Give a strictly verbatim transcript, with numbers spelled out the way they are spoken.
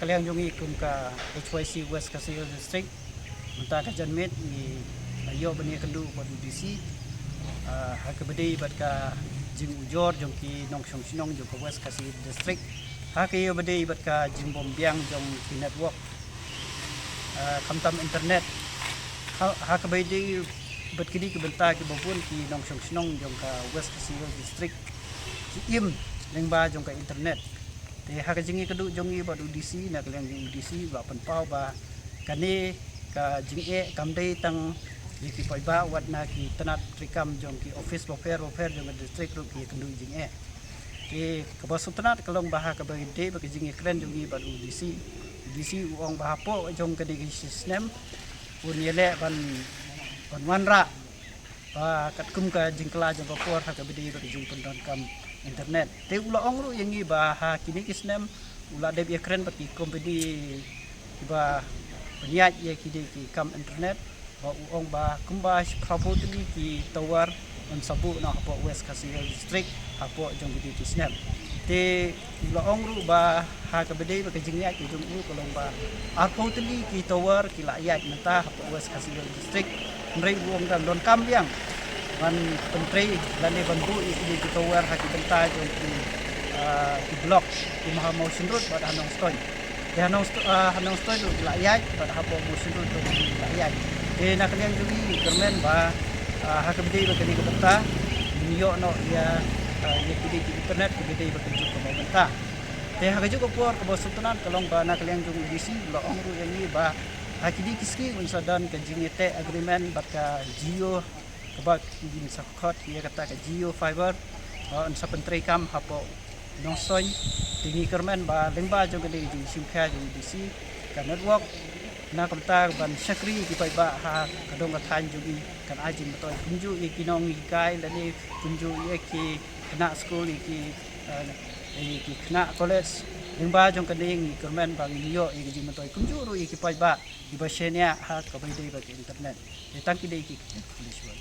Liang jong ngi kum ka H Y C West Khasi Hills District, mynta ka janmiet ngi la ïoh ban ïakynduh bad u D C, ah, ha kaba dei bad ka jingujor jong ki nongshong shnong jong ka West Khasi Hills District, ha kaba dei bad ka jingbym biang jong ki network, ah, khamtam internet. Ha, ha kaba dei bad kine ki bynta kiba bun ki nongshong shnong jong ka West Khasi Hills District ki im lyngba jong ka internet. Te ha ka jingïakynduh jong ngi bad u D C, na ka liang jong u D C u la pynpaw ba kane ka jingeh kam dei tang ïa ki paidbah, wat na ki tnat treikam jong ki office bapher bapher jong ka district ruh ki ïakynduh jingeh. Te kaba sngewtynnat ka long ba ha kaba dei bad ka jingïakren jong ngi bad u D C, u D C u ong ba hapoh jong kane ka shi snem un ïaleh ban, ban wanrah ba katkum ka jingkylla jong ka por ha kaba dei bad ka jingpyndonkam internet. Te u la ong ruh ïa ngi ba ha kine ki snem u la dep ïakren bad ki company kiba pynïaid ïa kine ki kam internet, ba u ong ba kumba shiphew tylli ki tower un sa buh noh hapoh West Khasi Hills District hapoh jong kine ki snem. Te u la ong ruh ba ha kaba dei bad ka jingïaid ka jong u ka long ba arphew tylli ki tower ki la ïaid mynta hapoh West Khasi Hills District. Hynrei u ong dang donkam biang ban pyntrei lane ban buh ïa kine ki tower ha ki bynta jong ki, ah, ki block kum ha Mawshynrut bad ha Nongstoiñ. Te ha Nongsto-, ah, ha Nongstoiñ ruh ki la ïaid bad hapoh Mawshynrut ruh ki la ïaid. Te na ka liang jong ngi ngi kyrmen ba, ah, ha kaba dei bad kane ka bynta ngin ïoh noh ïa, ah, ïa kine ki internet kaba dei bad ka juk kaba bynta. Te ha kajuh ka por kaba sngewtynnat ka long ba na ka liang jong u D C u la ong ruh ïa ngi ba ha kine ki sngi un sa don ka jingïateh agreement bad ka Jio kaba kin sa khot ïa kata ka Jio Fiber, ba un sa pyntreikam hapoh Nongstoiñ. Te ngi kyrmen ba lyngba jong kane ka jingshim khia jong u D C, ka network na ka bynta ban shakri ïa ki paidbah ha ka dong ka thaiñ jong ngi kan ai jingmyntoi kumjuh ïa ki nonghikai lane kumjuh ïa ki khynnah skul, ïa ki, eh, ïa ki khynnah college. Lyngba jong kane ngi kyrmen ba ngin ïoh ïa ki jingmyntoi kumjuh ruh ïa ki paidbah kiba shaniah ha kaba dei bad ka internet. Te tang kine ki, ki, ki,